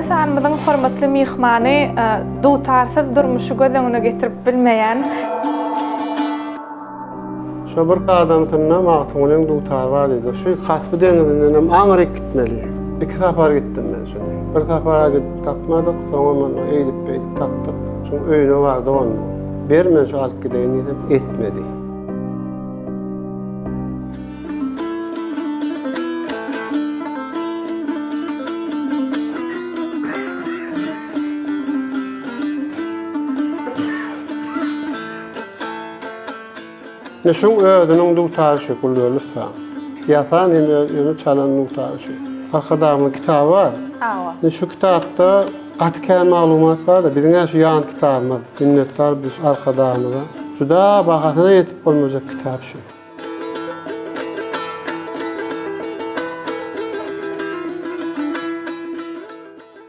Sanymyzyň hormatly myhmany dutarsyz durmuşy göz öňüne getirip bilmeýän. Şo bir adamsynda Magtymgulyň dutary bar diýdi. Şu Kaspi deňizindenem aňryk gitmeli. Iki sapar gitdim men şuny. Bir sapara gidip tapmadyk, soňam ony eýdip-beýdip tapdyk. Şoň öýüne bardyk onda. Ber men şu alyp gideýin diýsem, etmedi. Ine şuň özüniň dutary şu Gulberdi ussa. Ýasan hem özüni çalan dutary şu. Arkadagymyň kitaby bar. Hawa. Ine şu kitapda gaty kän maglumat bar-da, biziň-ä şu ýan kitabymyz. Minnetdar biz Arkadagymyza. Juda bahasyna ýetip bolmajak kitap şu.